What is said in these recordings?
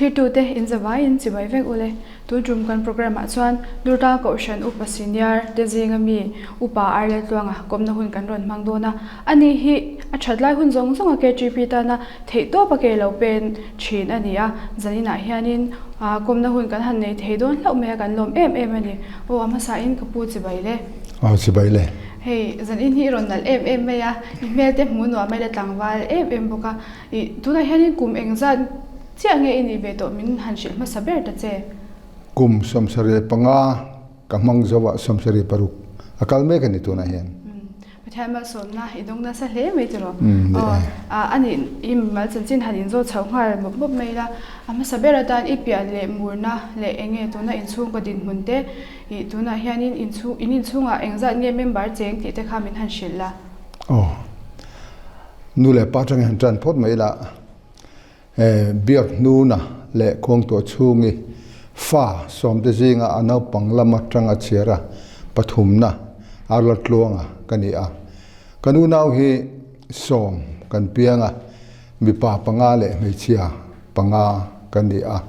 Thlirtute in zavaiin chibai vek ule. Tun tum kan programme ah chuan Durtlang Kohhran Upa Senior te zinga mi Upa Arlel Tluanga kawmna hun kan rawn hmang dawn a. Ani hi a that lai hun zawng zawng a KTP tana theihtawp a ke lo pen thin a ni a. Zaninah hianin kawmna hun kan han nei thei dawn hlauh mai a, kan lawm em em a ni. Aw a hmasain ka pu chibai le. Aw chibai le. Hei zanin hi i rawn nalh em em mai a, i hmel te hmu nuam mai la tlangval em em bawk a. I tunah hianin kum engzat chiah nge i nih ve tawh min han hrilh hmasa ber ta che? Kum 75 ka hmang zo a, 76 a kal mek a ni tunah hian. Pathian malsawmna i dawng nasa hle mai tiraw? Aw, a nih i mimal chanchin han inzawt chho nghal mawp mawp mai la, a hmasa ber atan i pian leh murna leh eng nge tuna inchhungkaw dinhmun te, i tunah hianin inchhung in inchhungah engzat nge member cheng tih te kha min han hrilh la. Aw. Nu leh pa atangin han tan phawt mai ila, Biak hnuna leh kawngtuah chhungi fa sawmte zinga a naupang lam atanga chhiar a pathumna Arla Tluanga ka ni a. Kan unau hi sawm kan piang a, mipa panga leh hmeichhia panga kan ni a.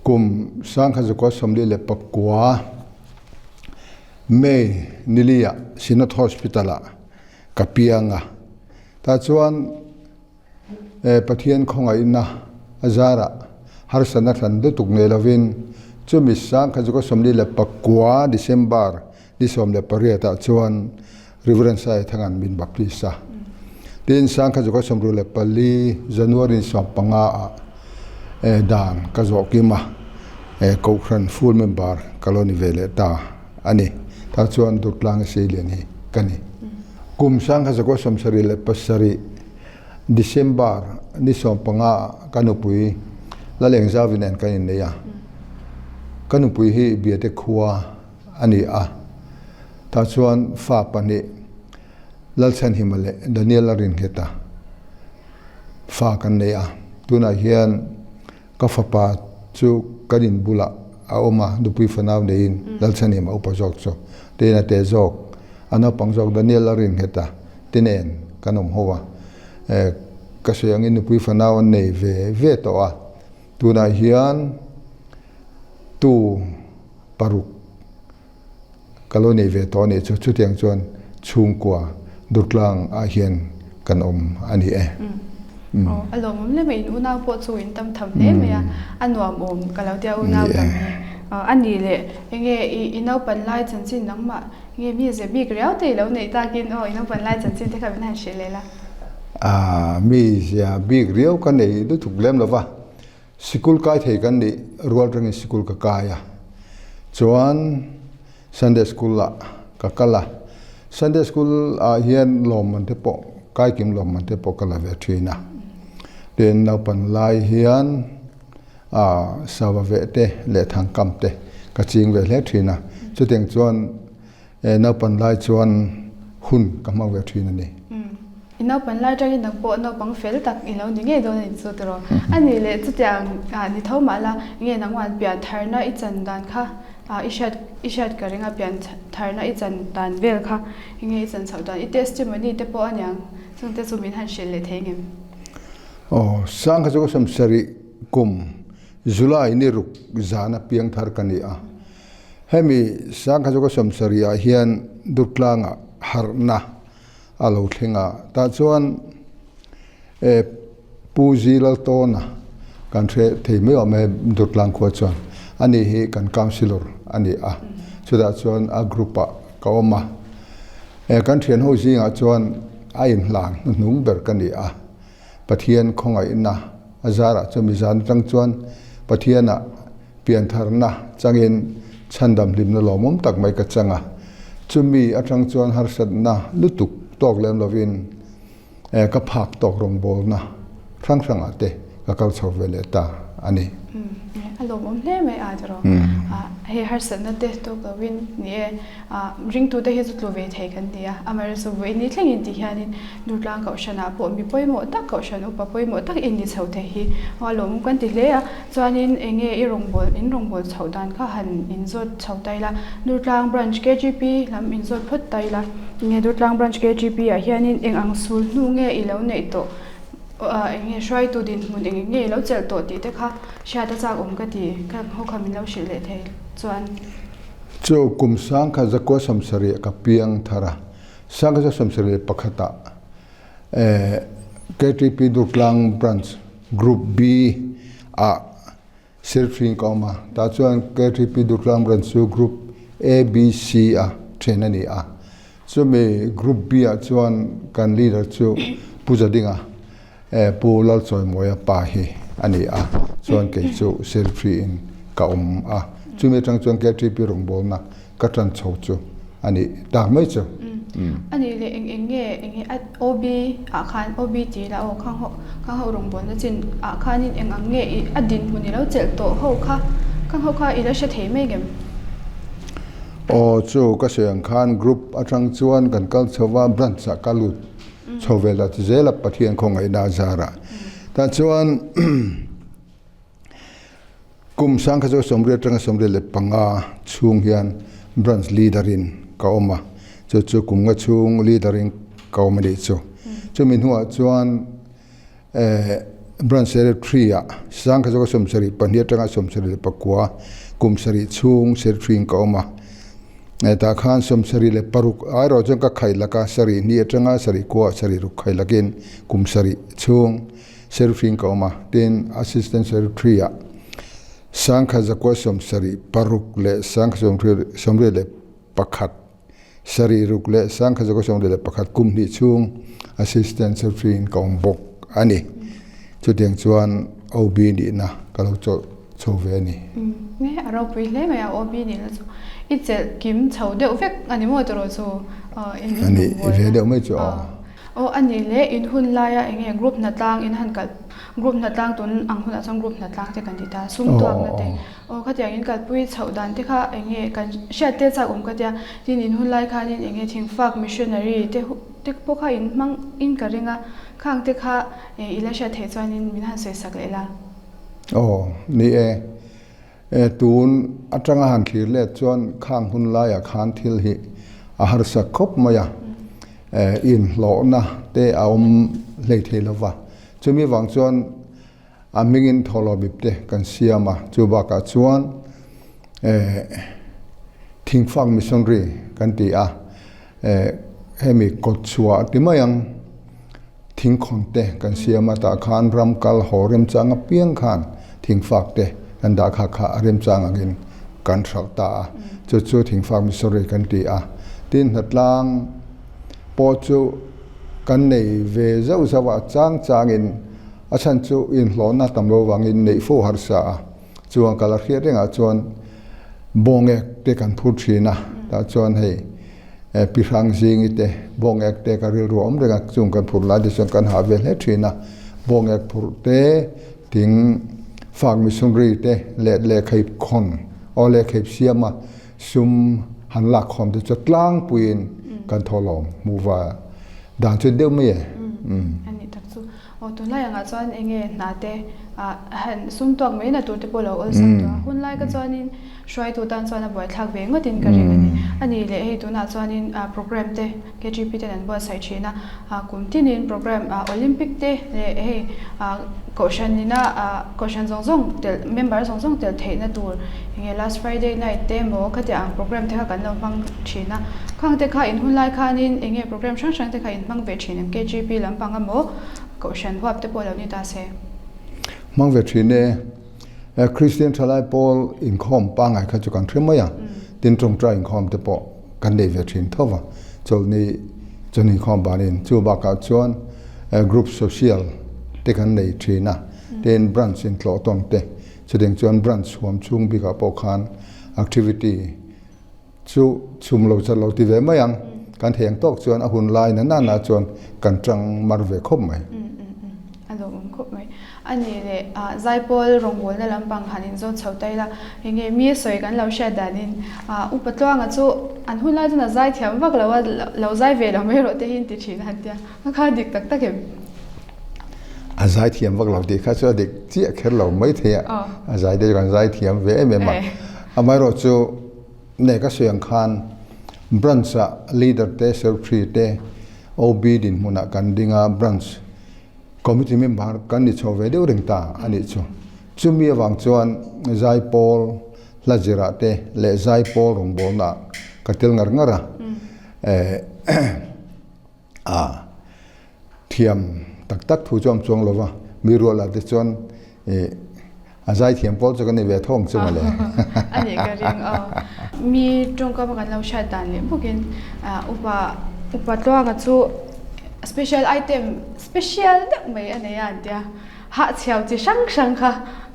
Kum 1949 May niliah Synod Hospital-ah ka piang a. Tah chuan Pathian khawngaihna a zarah harsatna thlan lutuk nei lovin chumi 1949 December ni 18 ah chuan Reverend Sai Thangan min baptist a. Tin 1964 January ni 15 ah dan ka zawh kim a, Kohhran full member ka lo ni ve leh ta a ni. Tah chuan Durtlang Seilian hi ka ni. Kum 1977 December ni 15 ah ka nupui Lalengzavi nen kan innei a. Ka nupui hi Biate khua a ni a. Tah chuan fa pahnih Lalchhanhima leh Daniel a rinnghet a, fa kan nei a. Tunah hian Ka fapa chu kan in bulah a awm a, nupui fanau neiin Lalchhanim a upa zawk chu tiin a te zawk, a naupang zawk Daniel a rin nghet a, ti nen kan awm ho a. Ka sawi angin nupui fanau an nei ve ve tawh a, tunah hian tu paruk ka lo nei ve tawh a nih chu, chutiang chuan chhungkua Durtlang ah hian kan awm a ni e. Aw, a lawmawm hle mai, in unau pawh chu in tam tham hle mai a, a nuam awm ka lo tia unau tam hi. A nih leh enge i naupan lai chanchin nangmah nge mi ze bik riau te i lo neih takin aw i naupan lai chanchin te kha min han hrilh leh la. Mi zia bik riau ka nei lutuk lem lo va, Sikul kai thei kan nih rual rengin sikul ka kai a, chuan Sunday school ah ka kal a, Sunday school ah hian lawmman te pawh kaikim lawmman te pawh ka la ve thin a, tin naupan lai hian ah sava veh te leh thangkam te ka ching ve hle thin a, chutiang chuan Naupan lai chuan hun ka hmang ve thin a ni. I naupan lai atangin nang pawh naupang fel tak i lo ni ngei dawn a ni chu tiraw? A nih leh chutiang ni tho mah la, nge nangmah pian tharna i chan dan kha i hriat i hriat ka ring a, pian tharna i chan dan vel kha nge i chan chhoh dan i testimony te pawh a niang chungte chu min han hrilh leh thei ngem? Aw, Sangha chu ka sawmsarih kum July ni ruk zana piang thar ka ni a. Hemi 1970 ah hian Durtlangah harhna a lo thleng a, tah chuan Pu Zi Laltawna kan hre thei mai awm e Durtlang khua chuan ani hi kan councillor a ni a, chutah chuan a group ah ka awm a, kan thian ho zingah chuan a inhlan hnuhnung ber ka ni a, Pathian khawngaihna a zarah chu mizan atang chuan Pathianah Piantharna changin chhandam hlimna lawmawm tak mai ka chang a, chumi atang chuan harsatna lutuk tawk lem lovin ka phak tawk rawngbawlna hrang hrangah te ka kal chho ve leh ta a ni. A lawmawm hle mai a tiraw? Hei harsatna te tawk lovin ni e. Ringtute hi chu tlu ve thei kan ni a, amaherawhchu vawi ni thlengin tih hianin Durtlang Kohhranah pawh mi pawimawh tak, Kohhran upa pawimawh tak in ni chho thei hi a lawmawm kan ti hle a. Chuanin eng nge i rawngbâwl, in rawngbâwl chhoh dan kha han inzawt chho ta ila, Durtlang Branch KGP lam inzawt phawt ta ila, eng nge Durtlang Branch KGP ah hianin eng ang sul hnu nge i lo neih tawh? Eng nge hruaitu dinhmun eng eng nge i lo chelh tawh tih te kha hriat a chak awm ka ti. Ka ho kha min lo hrilh leh thei chuan. Chu kum sangkhat zakua sawmsarih ka piang thar a, sangkhat zakua sawmsarih leh pakhatah KTP Durtlang Branch Group B ah Sirhring ka awm a, tah chuan KTP Durtlang Branch chu Group A, B, C a then a ni a. Chumi Group B ah chuan kan leader chu Pu Zadinga, Pu Lalchawimawia pa hi a ni a, chuan kei chu Sirhri in ka awm a. Chumi atang chuan KTP rawngbawlna ka tan chho chu a nih tak mai chu. A nih leh eng eng nge eng nge a OB ah khan OB tih ila aw khang ho khang ho rawngbawlna chin ah khanin eng ang nge i a dinhmun i lo chelh tawh ho kha khang ho kha i la hre thei mai ngem? Aw chu ka sawi ang khan group atang chuan kan kal chho va branch ah ka lut chho vel a ti zel a Pathian khawngaihna a zarah tah chuan Kum sangkhat chu sawmriat atanga 75 chhung hian branch leader in ka awm a, chu chu kum nga chhung leader in ka awm a nih chu. Chumi hnuah chuan eh branch secretary ah sangkhat chu 72 atanga 79 kum sarih chhung secretary in ka awm a. Eh tah khan 76 airawh chuan ka khaih lak a, sarih hnih atanga sarih kua sarih ruk khaih lakin kum sarih chhung Serfing ka awm a, tin Assistant Secretary ah Sangkha Zakua 76 leh Sangkha 81 sarih ruk leh Sangkha Zakua 71 kum hnih chhung Assistant Secretary in ka awm bawk a ni. Chutiang chuan OB nihna ka lo chawlh chho ve a ni. Nge a ropui hle mai a OB nihna chu i chelh kim chho deuh vek a ni maw tawrh chu in A ni ve deuh mai chu aw. Aw a nih le, in hun laia eng nge group hnatlang in han kal, group hnatlang tun ang hunah chuan group hnatlang te kan ti ta, sum tuakna te, aw khatiang in kalpui chhoh dan te kha eng nge kan hriat te chak awm ka tia, tin in hun lai khanin eng nge thingfak missionary te te pawh kha in hmang in ka ring a, khang te kha i la hriat theih chuanin min han sawi sak leh la. Aw ni e, E tun atanga han thlir let chuan khang hun laiah khan thil hi a harsa khawp mai a, e inhlawhna te a awm hlei thei lo va, chumi vang chuan a hmingin thawhlawmip te kan siam a, chu bakah chuan e thingfak missionary kan ti a, e hemi kawtchhuah ti mai ang. Thingkhawn te kan siam a, tah khan ram kal haw remchang apiang khan thingfak te kan dah kha kha a remchang angin kan hralh ta a, chu chu thingfak missionary kan ti a. Tin, hnatlang pawh chu kan nei ve zauh zauh a, chang changin a chhan chu inhlawhna tam lo vangin neih fo harsa a, chuan kal a hriat rengah chuan bawngek te kan phur thin a, tah chuan hei Pi Hrangzingi te bawngek te ka rilru a awm reng a, chung kan phurh lai te chuan kan hah ve hle thin a, bawngek phurh te, thing fak missionary te leh lehkhaip khawn aw lehkhaip siama sum han lak khawm te chu tlangpuiin kan thawhlawm hmuh va dan chu deuh mai e. A nih tak chu. Aw tunlai angah chuan eng nge hna te ah han sum tuak mai na tur te pawh lo awlsam tawh a, hunlai ka chuanin hruaitu tan chuan a buaithlak ve ngawtin ka ring a ni. A nih leh hei tunah chuanin ah program te KGP ten an buatsaih thin a, ah kum tinin program ah Olympic te leh hei ah kohhran ina ah kohhran zawng zawng tel member zawng zawng tel theihna tur eng nge last Friday night te emaw khatiang ang program te kha kan lo hmang thin a, khang te kha in hunlai khanin eng nge program hrang hrang te kha in hmang ve thin em KGP lampang emaw Kohhran huap te pawh lo ni ta se. Hmang ve thin e. Kristian thalai pawl inkhawm pangngai kha chu kan hre mai a, tin tawngtai inkhawm te pawh kan nei ve thin tho va, chawlhni chawlhni inkhawm banin chu bakah chuan group social te kan nei thin a, tin branch intlawh tawn te, chutiang chuan branch huam chhung bikah pawh khan activity Chu chhum lo chat lo ti ve mai ang. Kan thei ang tawk chuan a hun lai na nana chuan kan tang mar ve khawp mai. A lawmawm khawp mai. A nih leh Zaipawl rawngbawlna lampang han inzawt chho ta ila, eng nge mi sawi kan lo hriat danin Upa Tluanga chu an hun lai chuan a zai thiam vak lo a, lo zai ve lo mai rawh te hi in ti thin a han tia. A kha dik tak tak em? A zai thiam vak lo tih kha chu a dik chiah kher lo mai thei a. A zai te chu kan zai thiam ve em em a. Amaherawhchu chu Nei ka sawi ang khan branch ah leader te secretary te OB dinhmunah kan ding a, branch. Committee member kan ni chho ve deuh reng ta a nih chu. Chumi avang chuan Zaipawl hla zirah te leh Zaipawl rawngbawlnaah ka tel ngar ngar a. A thiam tak tak thu chu a awm chuang lo va, mi rualah te chuan ih a zai thiam pawl chu ka ni ve tho ang chu mawle. A nih ka ring aw. Mi tawngkam a kan lo hriat dan leh bawkin upa upa tluanga chu special item special deuh mai a nei a an tia. Hahchhiau chi hrang hrang kha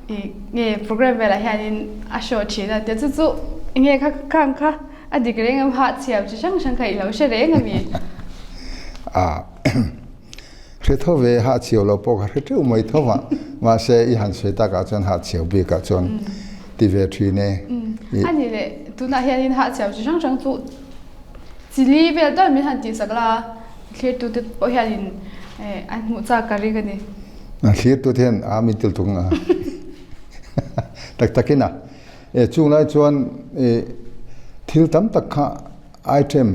ih nge program velah hianin a show thin a tia chu chu enge kha khang kha A dik reng em hahchhiau chi hrang hrang kha i lo hre reng a mi? A hre tho ve, hahchhiau lo pawh ka hre teuh mai tho va, mahse i han sawi takah chuan hahchhiau bikah chuan ti ve thin e. A nih leh tunah hianin hahchhiau chi hrang hrang chu chili vel dawn min han tihsak la, thlirtute pawh hianin an hmuh chak ka ring a ni. Thlirtute hian a min til tung a, tak takin a. E chung lai chuan e thil tam tak kha item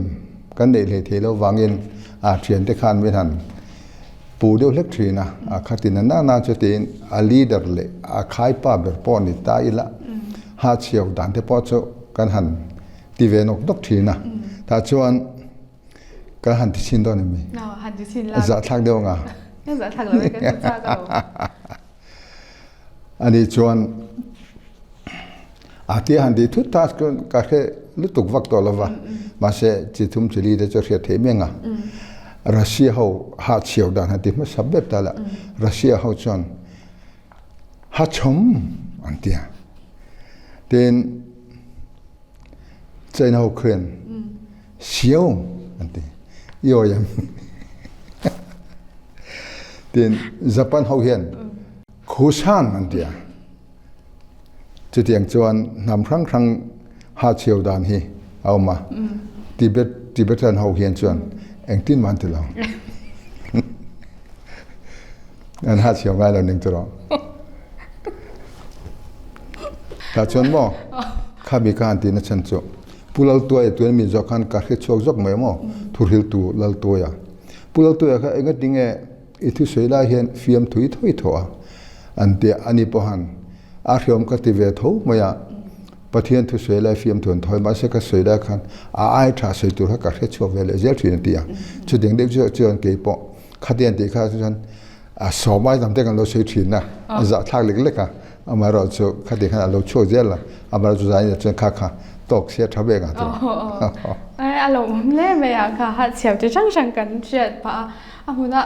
kan neih hlei thei lo vangin a thiante khan min han pu deuh hlek thin a, a khatin a nana chu tiin a leader leh a khaipa ber pawh ni ta ila hahchhiau dan te pawh chu kan han ti ve nawk nawk thin a, tah chuan kan han ti chhin dawn em mi? A zahthlak deuh ang a. Zahthlak lo e kan ti chak a lo. Ani chuan a tia han tih thut ta chuan ka hre lutuk vak tawh lova, mahse chi thum chi li te chu a hriat theih meng a. Russia ho ha chhiau dan han ti hmasa ber ta la, Russia ho chuan ha chhawm an ti a, tin China ho khian siau an ti, i awi em? Tin Japan ho hian Khusan an ti a. Chutiang chuan hnam hrang hrang ha chhiau dan hi a awm a. Tibet Tibetan ho hian chuan engtin mah an ti lo. An ha chhiau ngai lo ning chu rawh. Tah chuan maw khami ka han tihna chhan chu Pu Laltuaia tuan min zawh khan ka hre chhuak zawk mai maw thuhriltu Laltuaia. Pu Laltuaia kha engati nge i thusawi lai hian fiam thui thawi thaw a an tia ani pawh han a hreawm ka ti ve tho mai a Pathian thusawi lai fiam thu an thawi mahse ka sawi lai khan a ai tha sawi tur kha ka hre chhuak ve leh zel thin a ti a chutiang deuh chu chuan kei pawh khatiang tih kha chuan a sawm ai tam te kan lo sawi thin a a zahthlak lek lek a amaherawh chu khati khan a lo chhuak zel a amaherawh chu zai chuan kha kha tawk sia tha ve nga chu a lo awm hle mai a kha ha chhiau chi hrang hrang kan hriat phah a a hmuna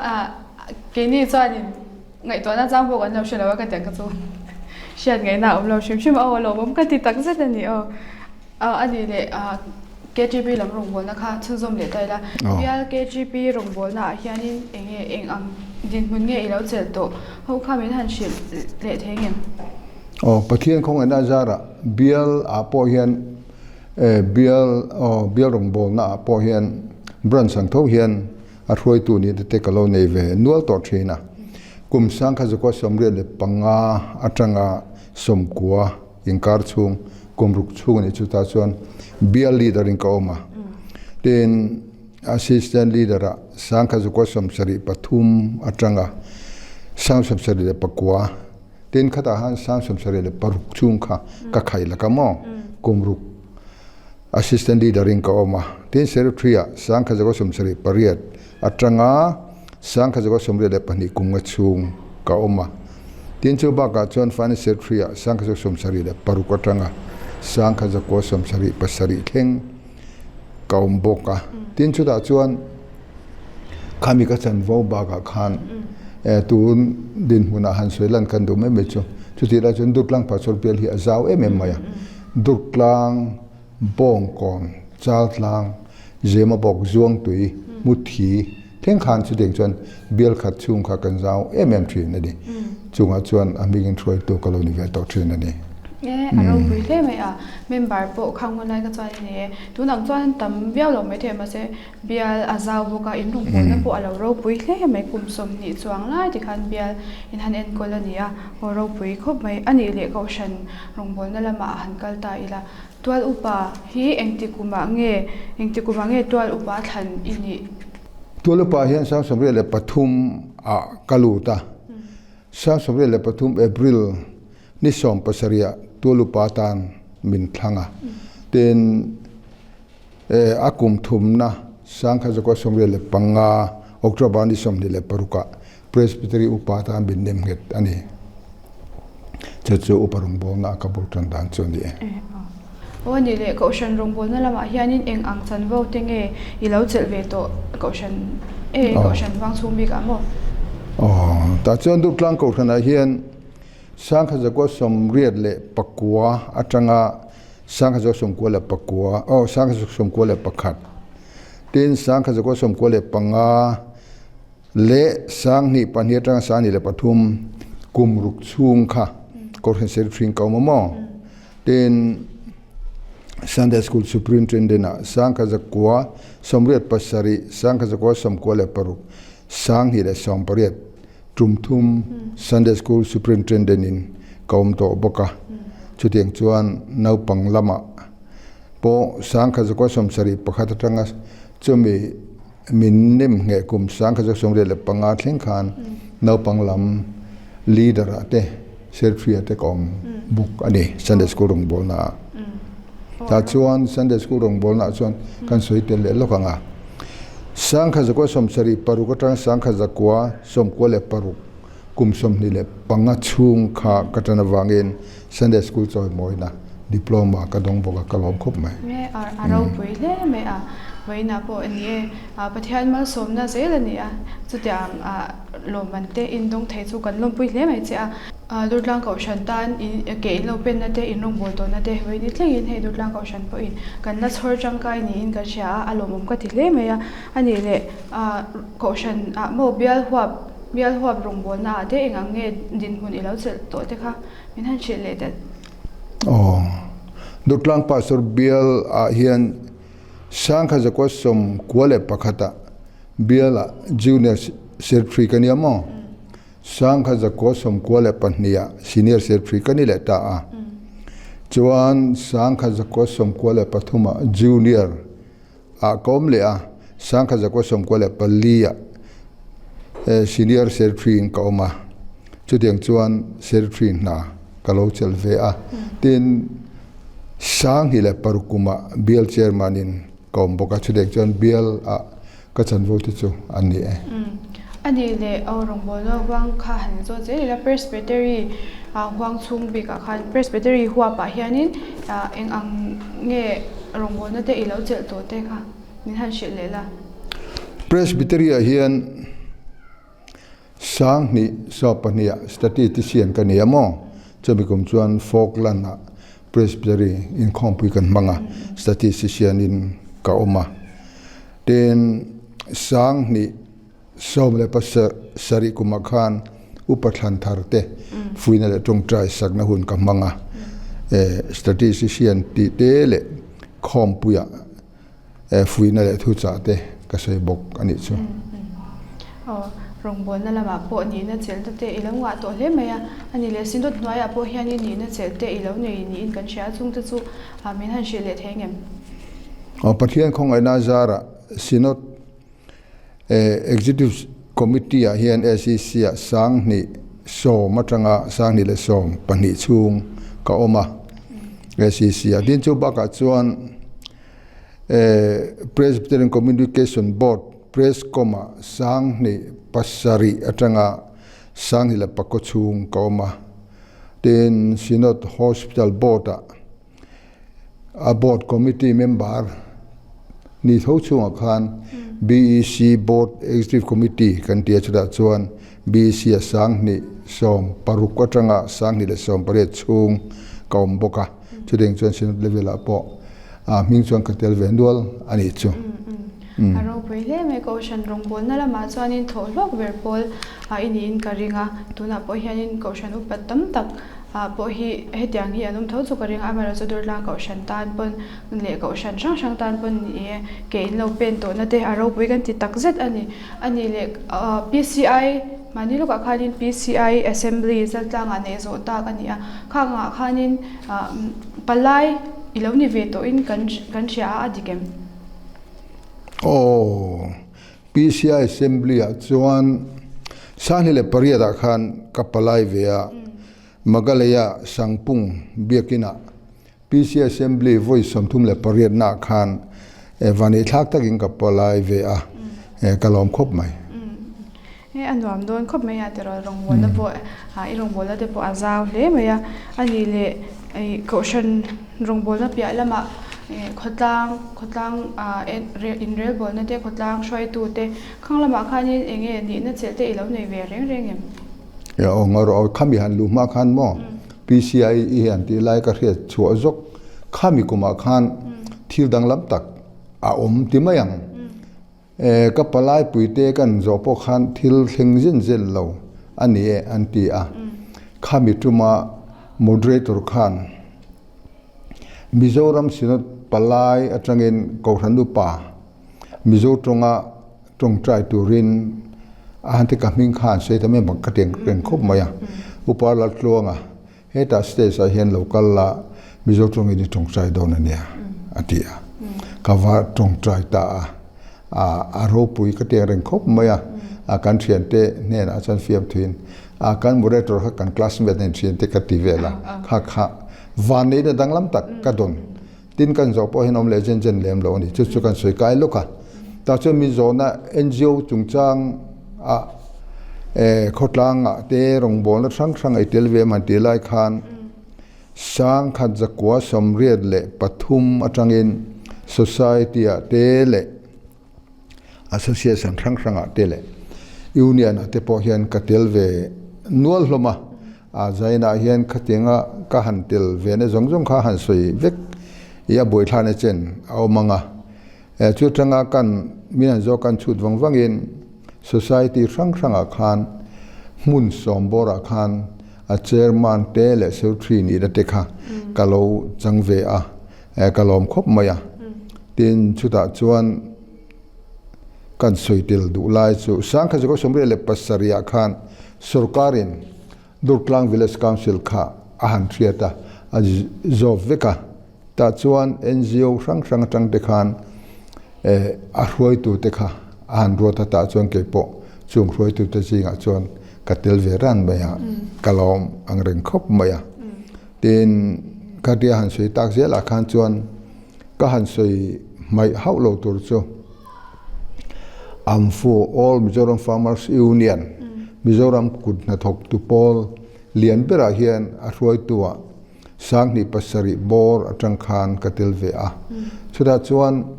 keini chuanin ngaihtuahna chang pawh kan lo hre lo a ka tiang kha chu hriat ngaihna a awm lo hrim hrim a aw a lo awm ka ti tak zet a ni aw. A nih leh KTP lam rawngbawlna kha chhunzawm leh ta ila. Bial KTP rawngbawlna ah hianin eng nge eng ang dinhmun nge i lo chelh tawh ho kha min han hrilh leh thei ngem? Aw, Pathian khawngaihna zarah bial ah pawh hian bial aw bial rawngbawlna ah pawh hian branch ang tho hian a hruaitu ni te te ka lo nei ve nual tawh thin a. Kum sangkha zakua 75 atanga 90 Inkar chhung kum ruk chhung a nih chu tah chuan bial leader in ka awm a, tin assistant leader ah sangkhat zakua 73 atanga sang 74 tin khatah khan sang 76 chhung kha ka khai lak a maw kum ruk assistant leader in ka awm a, tin secretary ah sangkhat zakua 78 atanga Sangkhat zakua 82 kum nga chhung ka awm a. Tin chu bakah chuan Finance Secretary ah sangkhat zakua 76 atanga sangkhat zakua 77 thleng ka awm bawk a. Tin chutah chuan khami ka chanvo bakah khan tun dinhmunah han sawi lan kan duh mai mai chu. Chutih lai chuan Durtlang Pastor bial hi a zau em em mai a. Durtlang Bawngkawn, Chaltlang, Zemabawk, Zuangtui, Muthi thleng khan chutiang chuan bial khat chhung kha kan zau em em thin a ni. Chungah chuan a hmingin hruaitu ka lo ni ve tawh thin a ni. E, a ropui hle mai a, member pawh khang hun lai kha chuan i nei e. Tunang chuan tam viau lo maithei mahse bial a zau bawk a, in rawngbawlna pawh a lo ropui hle mai. Kum 20 chuang lai tikhan bial in han enkawl a ni a, aw ropui khawp mai. A nih leh kohhran rawngbawlna lamah han kal ta ila. Tual upa hi engti kumah nge engti kumah nge tual upa thlan i nih? Tual upa hian 73 ah. ah ka lut a, 2023 April ni 17 ah Tualupa tan min thlang a, tin a kum thumna 1975 October ni 26 ah Presbytery upa tan min nem nghet a ni. Chu chu upa rawngbawlna a ka bul tan dan chu a ni e. Aw a nih leh Kohhran rawngbawlna lamah hianin eng ang chanvo te nge i lo chelh ve tawh Kohhran e Kohhran vang chhung bik ah maw? Aw tah chuan Durtlang Kohhranah hian 1989 atanga 1999 aw 1991 tin 1995 leh 2002 atanga 2023 kum ruk chhung kha Kohhran Secretary ka awm a maw? Tin, Sunday School Superintendent ah 1987, 1996, 2018 tum thum Sunday School Superintendent in ka awm tawh bawk a. Chutiang chuan naupang lamah pawh 1971 atanga chumi Min nem ngheh kum 1985 thleng khan naupang lam leader ah te secretary ah te ka awm bawk a ni Sunday School rawngbawlna ah. Tah chuan Sunday School rawngbawlna ah chuan kan sawi tel leh lawk ang a. 1976 atang 1996 kum 25 chhung kha ka tan avangin Sunday School chawimawina Diploma ka dawng bawk a, ka lawm khawp mai. Nge a ropui hle mai a, vawiinah pawh a ni e. Pathian malsawmna zel a ni a, chutiang lawmman te in dawng thei chu kan lawmpui hle mai che a. Durtlang Kohhran tan ke in lo penna te, in rawngbâwl tawhna te vawiin thlengin hei Durtlang Kohhran pawhin kan la chhawr tangkai niin kan hria a, a lawmawm ka ti hle mai a. A nih leh Kohhran ah maw bial huap bial huap rawngbâwlna ah te eng ang nge dinhmun i lo chelh tawh te kha Min han hrilh leh dat. Aw. Durtlang Pastor bial ah hian 1991 ah bial ah Junior Secretary ka nia maw? 1992 ah Senior Secretary ka ni leh ta a. Chuan 1993 ah Junior ah ka awm leh a, 1994 ah Senior Secretary in ka awm a, chutiang chuan Secretary hna ka lo chelh ve a, tin 2006 kumah Bial Chairman in ka awm bawk a, chutiang chuan Bial ah ka chanvo te chu a ni e. A nih leh aw rawngbawlna huang kha han zawt zel ila Presbytery huang chhung bikah khan Presbytery huapah hianin eng ang nge rawngbawlna te i lo chelh tawh te kha min han hrilh leh la. Presbytery ah hian 2012 ah statistician ka ni a maw? Chumi kum chuan Falkland ah Presbytery inkhawmpui kan hmang a, statistician in ka awm a. Tin, 2017 kumah khan Upa Thlan Thar te fuihna leh tawngtai sakna hun ka hmang a, statistician tih te leh khawmpuiah fuihna leh thuchah te ka sawi bawk a nih chu. Aw, rawngbawlna lamah pawh nihna chelhna te i lo ngah tawh hle mai a, a ni leh Synod hnuaiah pawh hianin nihna chelh te i lo nei niin kan hria a, chungte chu min han hrilh leh thei ngem? Aw, Pathian khawngaihna zarah Synod Executive Committee ah hian SEC ah 2010 atanga 2012 chhung ka awm a, SEC ah. Tin chu bakah chuan Presbyterian Communication Board, Prescom ah 2007 atanga 2009 chhung ka awm a. Tin Synod Hospital Board ah A board committee member ni tho chhungah khan BEC board executive committee kan ti a chutah chuan BEC a 2016 atanga 2018 chhung ka awm bawk a chutiang chuan synod level ah pawh hming chuan ka tel ve nual a nih chu. A ropui hle mai Kohhran rawngbawlna lamah chuanin thawh hlawk ber pawl i niin ka ring a tunah pawh hianin Kohhran upat tam tak Ah pawh hi hetiang hi an awm tho chu ka ring a, amaherawhchu Durtlang Kohhran tan pawn leh Kohhran hrang hrang tan pawn ni e, ke in lo pen tawhna te a ropui kan ti tak zet a ni. A nih leh PCI mahni lawkah khanin PCI Assembly Zaltlangah neih zawh tak a ni a, khangah khanin palai i lo ni ve tawhin kan kan hria a, a dik em? Aw, PCI Assembly ah chuan. 28 ah khan ka palai ve a, Meghalaya Sangpung biakinah PC Assembly vawi 38 naah khan vanei thlak takin ka palai ve a, ka lawm khawp mai. He a nuam dawn khawp mai a tiraw rawngbawlna pawh i rawngbawlna te pawh a zau hle mai a, a nih leh kohhran rawngbawlna piah lamah khawtlang khawtlang inrelbawlna te khawtlang hruaitu te khang lamah khanin eng nge nihna chelh te i lo nei ve reng reng em? Aw ngaw rawh khami han luh hma khan maw PCI i hian tih lai ka hriat chhuah zawk khami kumah khan thil danglam tak a awm ti mai ang. Ka palai puite kan zawh pawh khan thil thleng zen zen lo a ni e an ti a. Khami tuma moderator khan Mizoram Synod palai atangin Kohhran upa Mizo tawnga tawngtai turin a han ti ka hming kha an sawi ta mai a, ka tiang reng khawp mai a. Upa Laltluanga Hetah stage ah hian lo kal la Mizo tawngin i tawngtai dawn a nia a ti a. Ka va tawngtai ta a, a ropui ka tiang reng khawp mai a, a kan thiante hnenah chuan fiam thuin a kan moderator kha kan classmate nen thiante ka ti vel a, kha kha vanneihna danglam tak ka dawn. Tin kan zawh pawh hian awm leh zen zen lem lo a ni. Chu chu kan sawi kai lawk a. Tah chuan min zawhna NGO chungchang ah khawtlang ah te rawngbawlna hrang hrang ei tel ve man tih lai khan sangkhat zakua 83 atangin society ah te leh Association hrang hrangah te leh Union ah te pawh hian ka tel ve nual hlawm a, a zainah hian khatianga ka han tel ve na zawng zawng kha han sawi vek i a buaithlana chen a awm ang a. Chu atanga kan min han zawk kan chhut vang vangin Society hrang hrangah khan hmun sawm bawrah khan a Chairman te leh Secretary nihna te kha ka lo chang ve a. Ka lawm khawp mai a, tin chutah chuan kan sawi tel duh lai chu 1977 ah khan sorkarin Durtlang Village Council kha a han hriat a, a zawp vek a, tah chuan NGO hrang hrang atang te khan a hruaitu te kha a han ruat a, tah chuan keipawh chung hruaitu te zingah chuan ka tel ve ran mai a, ka lawm ang reng khawp mai a. Tin, khatia han sawi tak zelah khan chuan ka han sawi hmaih hauh lo tur chu AMFU, All Mizoram Farmers Union, Mizoram kut hnathawk tu pawl lian berah hian a hruaituah 2007 bawr atang khan ka tel ve a. Chutah chuan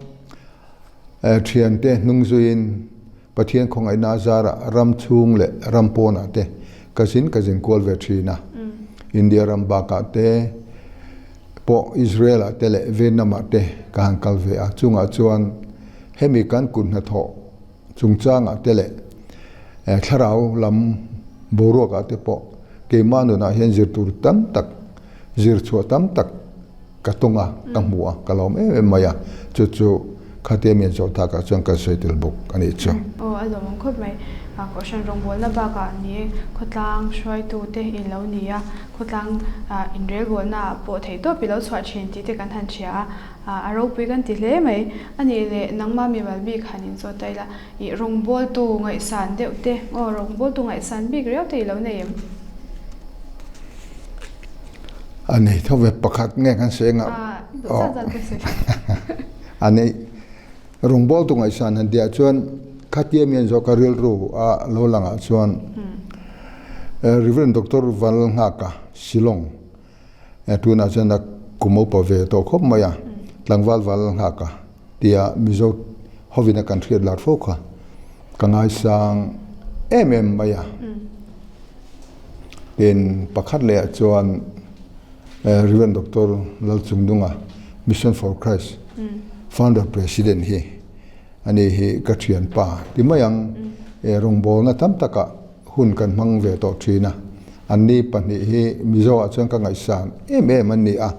thiante hnung zuiin Pathian khawngaihna a zarah ram chhung leh ram pawnah te ka zin ka zin kual ve thin a. India ram bakah te pawh Israel ah te leh Vietnam ah te ka han kal ve a. Chungah chuan hemi kan kut hnathawh chungchangah te leh thlarau lam boruakah te pawh keimah nunah hian zir tur tam tak, zir chhuah tam tak, Ka tawng a, ka hmu a, ka lawm em em mai a, chu chu khatia mian zawh takah chuan kan sawi tel bawk a nih chu. Aw, a lawmawm khawp mai. Kohhran rawngbawlna bakah ni e, khawtlang hruaitute in lo ni a, khawtlang inrelbawlna ah pawh theihtawp i lo chhuah thin tih te kan han hria a, a ropui kan ti hle mai. A nih leh nangmah mimal bik han inzawt ta ila, i rawngbawltu ngaihsan deuh te, aw rawngbawltu ngaihsan bik riau te i lo nei em? A nei tho ve pakhat nge kan sawi anga a nei rawngbawltu ngaihsan han tihah chuan khatia mi an zawh ka rilru a lo langah chuan Reverend Doctor Vanlalnghaka Shillong tunah chuan a kum upa ve tawh khawp mai a tlangval Vanlalnghaka tia Mizo hovin a kan hriat lar fo kha ka ngaisang em em mai a. Tin, pakhat leh ah chuan Rev. Doctor Lalchungdunga, Mission for Christ Founder President hi ani hi ka thianpa ti mai ang. Rawngbawlna tam takah hun kan hmang ve tawh thin a, anni pahnih hi Mizo ah chuan ka ngaihsan em em an ni a.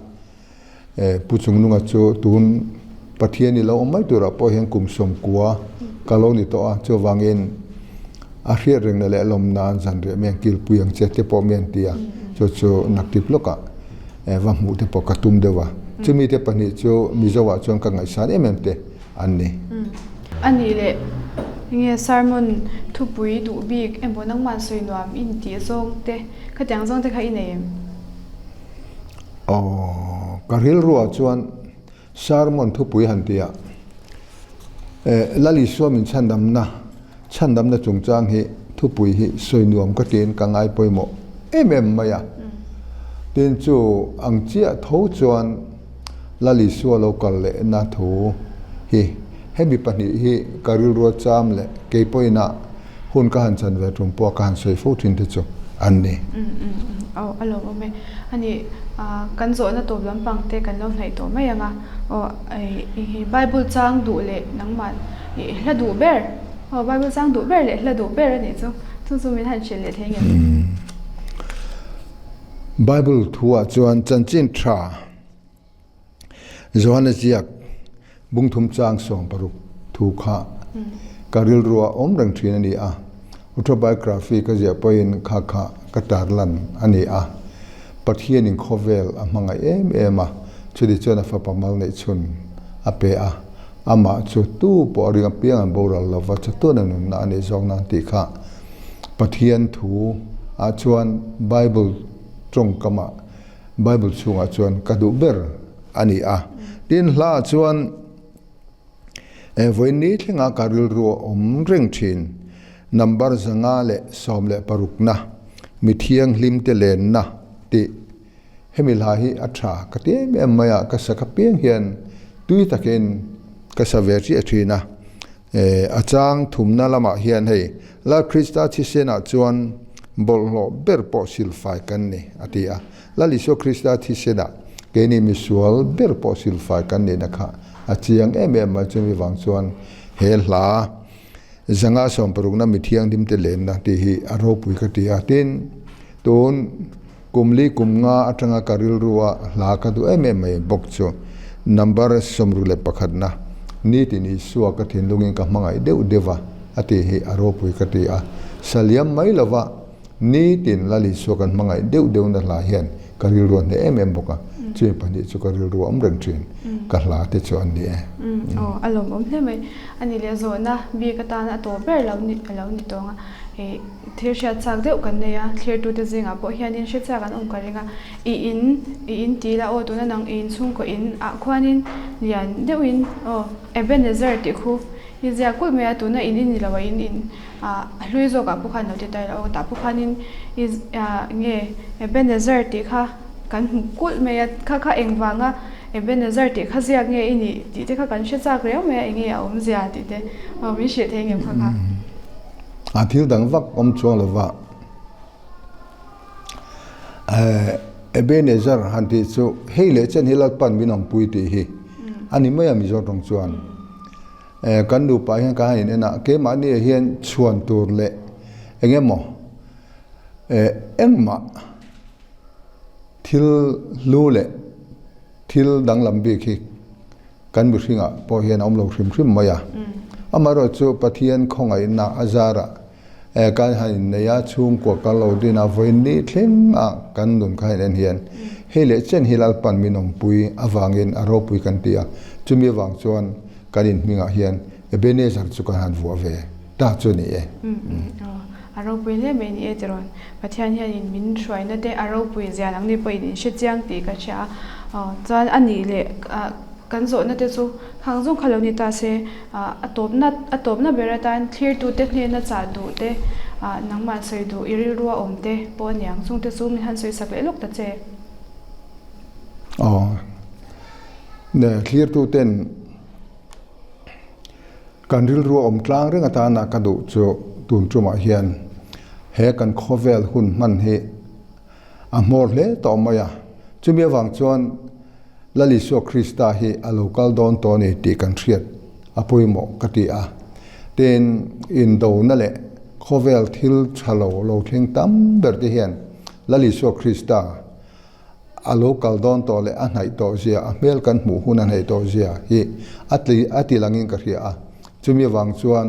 Pu Chungnunga chu tun Pathian i lo awm mai turah pawh hian kum 90 ka lo ni tawh a, chuvangin a hriat rengna leh lawm nan zanriah mi an kilpui ang che te pawh mi an ti a, chu chu naktip lawkah va hmuh te pawh ka tum deuh a, chumi te pahnih chu Mizo ah chuan ka ngaihsan em em te an ni. A nih leh. Enge sermon thupui duh bik emaw nangmah sawi nuam i intih zawng te khatiang zawng te kha i nei em? Aw, ka rilruah chuan sermon thupui han ti a, Lal Isua min chhandamna, chhandamna chungchang hi thupui hi sawi nuam ka tiin ka ngai pawimawh em em mai a. Tin chu ang chiah tho chuan Lal Isua lo kal lehna thu hi hemi pahnih hi ka rilrua cham leh kei pawhin a hun ka han chan ve tum pawh ka han sawi fo thin te chu an ni. Aw a lawmawm e. Ani kan zawhna tawp lampang te kan lo hnaih tawh mai ang a. Aw i Bible chang duh leh nangmah i hla duh ber aw Bible chang duh ber leh hla duh ber a nih chu. Chu chu min han hrilh leh thei ngem? Bible thuah chuan chanchin tha Johana ziak bungthum chang 16 thu kha ka rilrua awm reng thin a ni a. Autobiography ka ziah pawhin kha kha ka tarlan a ni a. Pathianin khawvel a hmangaih em em a, chuti chuan a fapa mal neih chhun a pe a. Amah chu tu pawh a ring apiang an boral lova, chatuan a nunna a nih zawk nan tih kha Pathian thu ah chuan Bible tawngkamah Bible chhungah chuan ka duh ber a ni a. Tin hla ah chuan vawiin ni thlenga ka rilru a awm reng thin. Number 116na mi thianghlim te lenna tih hemi hla hi a tha ka ti em em mai a, ka sa ka piang hian tui takin ka sa ve chiah thin a. A chang thumna lamah hian hei, Lal Krista thisenah chuan bawlhhlawh ber pawh silfai kan ni, a ti a. Lal Isua Krista thisenah keini misual ber pawh silfai kan nihna kha a chiang em em mai. Chumi vang chuan he hla 160na mi thianghlimte lenna tih hi a ropui ka ti a. Tin, tun Kum li kum nga atanga ka rilrua hla ka duh em em mai bawk chu number 61na nitin Isua ka thinlungin ka hmangaih deuh deuh va a tih hi a ropui ka ti a. Saliam mai lova nitin Lal Isua kan hmangaih deuh deuhna hla hian ka rilrua hneh em em bawk a, chumi pahnih chu ka rilrua awm reng thin ka hla te chu an ni e. Aw a lawmawm hle mai. A ni leh zawhna bik atana a tawp ber lo ni a lo ni tawng a. Thil hriat chak deuh kan nei a, thlirtute zingah pawh hianin hre chak an awm ka ring a, i in, i in ti ila aw tuna nang i inchhungkaw in ah khuanin lian deuhin aw Ebenezer tih khu i ziak kulh mai a, tuna in in ni lo a in in ah a hlui zawkah pawh khan lo ti ta ila aw tah pawh khanin i ah nge Ebenezer tih kha kan hmu kulh mai a, kha kha engvanga Ebenezer tih kha ziak nge i nih tih te kha kan hre chak riau mai a, enge a awmzia tih te aw min hrilh thei ngem kha kha. A thil dang vak awm chuang lova Ebenezer han tih chu hei leh chen hi Lalpan min awmpui tih hi a ni mai a Mizo tawng chuan. Kan nupa hian kan han in en a, keimahni ah hian chhuan tur leh eng emaw engmah thil hlu leh thil danglam bik hi Kan mihringah pawh hian a awm lo hrim hrim mai a. Amaherawhchu Pathian khawngaihna a zarah kan han innei a, chhungkua kan lo din a, vawiin ni thleng a kan nun kha han en hian hei leh chen hi Lalpan min awmpui avangin a ropui kan ti a. Chumi avang chuan kan inhmingah hian Ebenezer chu kan han vuah ve ta chu a ni e. A ropui hle mai ni e tirawn. Pathian hianin min hruaina te a ropui zia nangni pawhin in hre chiang tih ka hria a. Chuan a nih leh kan zawhna te chu khang zawng kha lo ni ta se, a tawpna a tawpna ber atan thlirtute hnena chah duh te, nangmah sawi duh i rilrua awm te pawh a niang. Chungte chu min han sawi sak leh lawk ta che. Aw, thlirtuten. Kan rilru a awm tlang reng atana ka duh chu tun tumah hian he kan khawvel hun hman hi a hmawr hle tawh mai a. Chumi avang chuan Lal Isua Krista hi a lo kal dawn tawh a ni tih kan hriat a pawimawh ka ti a. Tin, indona leh khawvel thil tha lo lo thleng tam ber te hian Lal Isua Krista A lo kal dawn tawh leh a hnaih tawh zia, a hmel kan hmuh hun a hnaih tawh zia hi a tli a ti langin ka hria a. Chumi avang chuan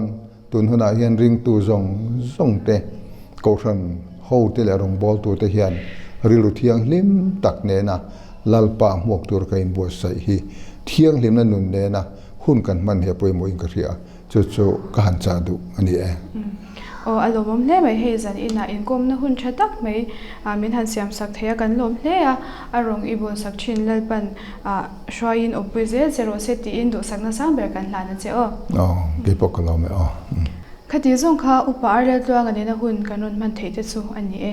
tun hunah hian ringtu zawng zawng te, kohhran ho te leh rawngbawltu te hian rilru thianghlim tak nena Lalpa hmuak tur ka inbuatsaih hi thianghlimna nun nena hun kan hman hi a pawimawhin ka hria a. Chu chu ka han chah duh a ni e. Aw, a lawmawm hle mai. Hei zan inah inkawmna hun tha tak mai min han siam sak thei a, kan lawm hle a. A rawng i bawl sak thin Lalpan hruaiin awmpui zel che rawh se tiin duhsakna sang ber kan hlan a che aw. Aw, keipawh ka lawm e aw. Khati zawng kha Upa Arel Tluanga nena hun kan rawn hman theih te chu a ni e.